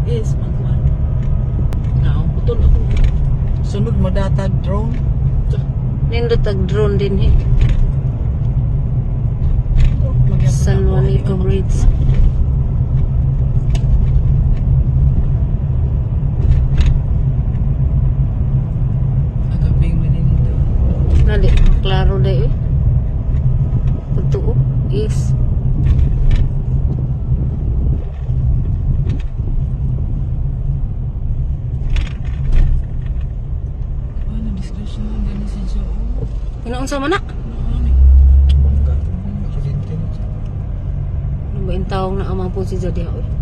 Is magkuan. Now, putol ako. Sunod madatag drone. Nindot ag drone din eh. San Juanico Bridge. Agaping manindo. Nali, klaro dai eh. Pagtuo is Ano discretion gani si Joe. Inaunsa man na? Ano ni? Bangga. Aksidente na siya. Ano ba yung taong na amang po si Jody? Oy.